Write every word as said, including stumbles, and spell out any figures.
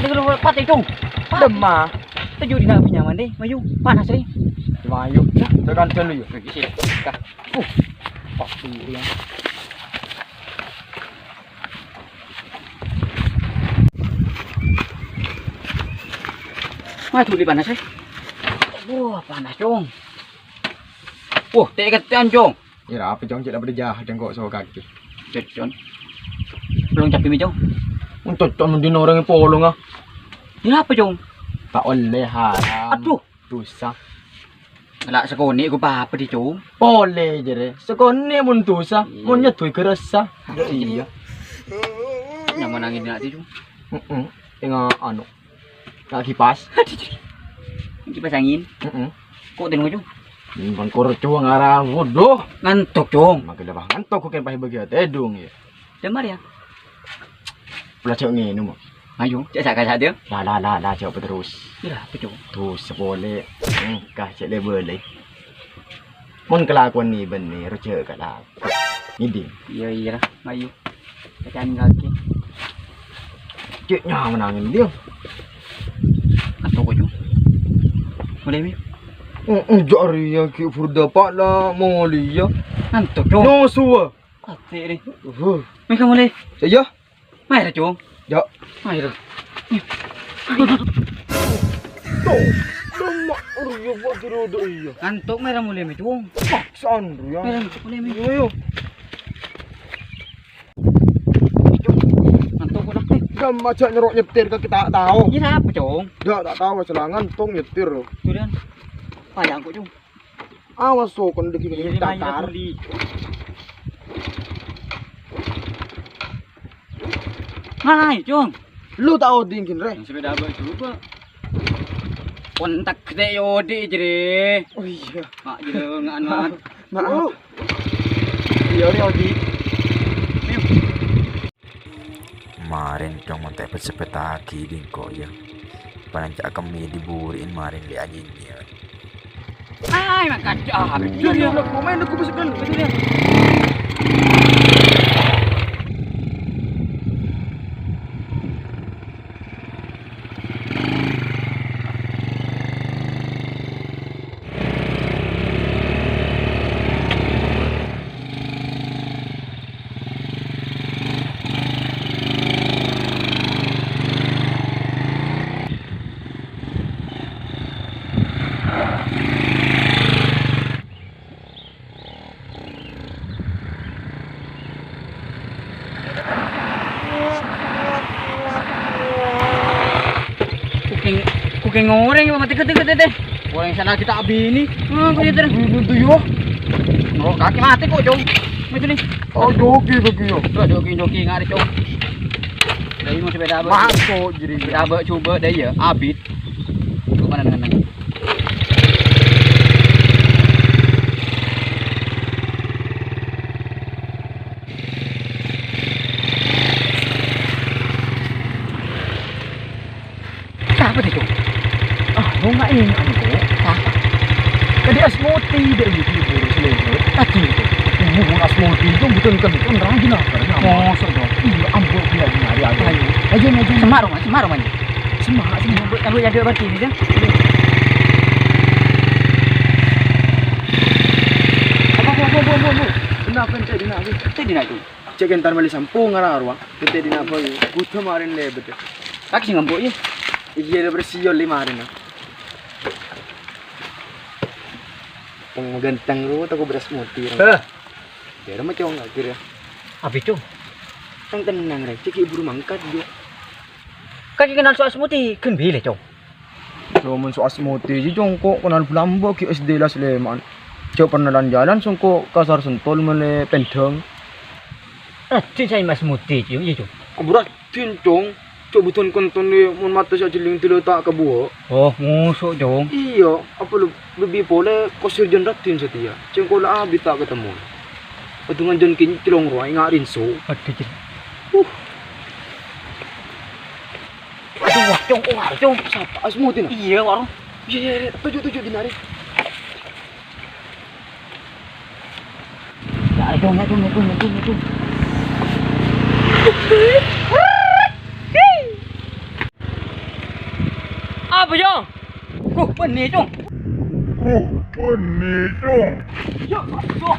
Itu lu pati, Cung. Demma. Itu juga tidak punya mandi. Mayu, panas, eh. Mayu. Tekan dulu, yuk. Isi. Kah. Uh. Pati, ya. Wah, tuli panas, eh. Wah, panas, Cung. Wah, teket-tekan, Cung. Ira apa, Cung? Cek apa dia jahat, Cung, kok so kaki. Cek, Cung. Belum capi mi, Cung. Untuk, Cung, mending orang yang polong, ah. Ira apa, Cung? Tak oleh, haram. Aduh. Dosa. Lah, sakone' ku apa di, Cung? Pole, jere. Sakone' mon dosa, Iya. Mon nyeddhu gerasa. Iya. Nyaman angin nak di, Cung. Heeh. Enggak anu. Enggak kipas. Kipas angin. Heeh. Kok tengok, Cung? Bukan kor, Cung, arah. Waduh. Ngantuk, Cung. Makin lepas ngantuk, kok pas bagi tedung, ya. Damar, ya? Pula cok ngene, mo. Ayo, cek sak-sak dia. La, la, la, la, cok terus. Ira, apa, Cung? Terus sepole. Hmm, kah cek le boleh. Mon kelakuan ni bener, cek kelakuan. Ngidi. Iya, iya, ayo. Pecahin kaki. Cek nyaman angin dia. Atau kok, Cung? Boleh, mi? Heeh, jari ya, ki furda pala, moli ya. Ngantuk, Cung. No, suwa. Pati ni. Uh. Meh kamu le. Iya. Mai ra, Cung. Ya. Mai ra. Tuh. Lemak, oh iya, buat dirodok iya. Ngantuk mai ra mulai, mi, Cung. Paksaan, ya. Mai ra mulai, mi. Iya, iya. Ngantuk pula, eh. Gam aja nyerok nyetir ke kita tahu. Iya, apa, Cung? Ya, tak tahu, selangan tong nyetir. Durian. Payang kok, Cung. Awas, so, kon deki Iya, cacar. Mai, Cung. Lu tak oding, Kin, Re? Yang sepeda abang coba. Kontak gede yodi, jere. Oh, iya. Mak, jere, ngan, ngan. Maaf. Iya, iya, Odi. Ayo. Marèn, Cong, mon ta' èpèt-sèpèttaghi bengko, ya. Panca'na kemmè diburi'in marèn lè' anyènyèr. Ay, makacak. Iya, iya, iya. Main aku bisa kan. Betul, ya. Kukèng, kukèng orèng mati kèt-kèt, deh. Orèng sana kita abini. Hmm, kok gitu. Itu yo. Oh, kaki mati kok, Cong. Maju nih. Oh, joki, joki, yo. Tuh, joki, joki, ngari, Cong. Dari mau sepeda apa? Masuk, jadi. Sepeda apa, coba deh, ya. Abit. Kok mana dengan nang? Sapa sih, Cong? Ah, lo nggak ingat, kok. Sapa? Tadi Asmoti dari itu, buru selingkuh. Tadi itu. Buru Asmoti itu bukan kentut, orang gila, karena mosok dong. Iya, ampun, dia nyari aku. Ayo. Ayo, ayo. Semak, Roman, semak, Roman. Semak, semak. Kalau ada berarti ini, kan? Apa, apa, apa, apa, apa? Kenapa, kenapa, kenapa? Kenapa, kenapa? Cek entar mali sampung ngara arwah. Kete di napa ya? Butuh marin lebet. Lagi sing ngambok ya? Iya, udah bersih ya, lima hari nah. Wong ganteng lu, toko beras mutiara. Heh. Ya, udah macam nggak kira. Apa itu? Yang tenang, Rek. Cek buru mangkat, ya. Kaki kenal soal semut, kan bilih, Cong. Coma so Asmoti ji, Cong, kok kenal bulâ mbok gi S D la Sleman. Jhâ' pernah lan-jalan songko' Kasar Sentol mellè pèndhâng. Raddhin saè Asmoti ji, iyâ, Cong? Abu raddhin, Cong. Jhâ' budhân kontonè mon mata sè ajhelling dila ta' kabuwâ'. Oh, moso', Cong. Iyâ, apa lu lebbi polè kosir jân raddhin satèya. Cèng kola abit ta' katemmo. Adungan jân kinclong rowa enga' rinso. Aduh, Cong. Uh. Aduh, wah, Cong, wah, Cong. Sapa? Asmoti, nah? Iyâ, warung. Iyâ, iyâ, iyâ. Tuju, tuju, dinari. Ya, Cong, ya, Cong, ya, Cong, ya, Cong, ya, Cong. Apa, Jong? Huh, bânnè, Cong. Huh, bânnè, Cong. Yo, yo.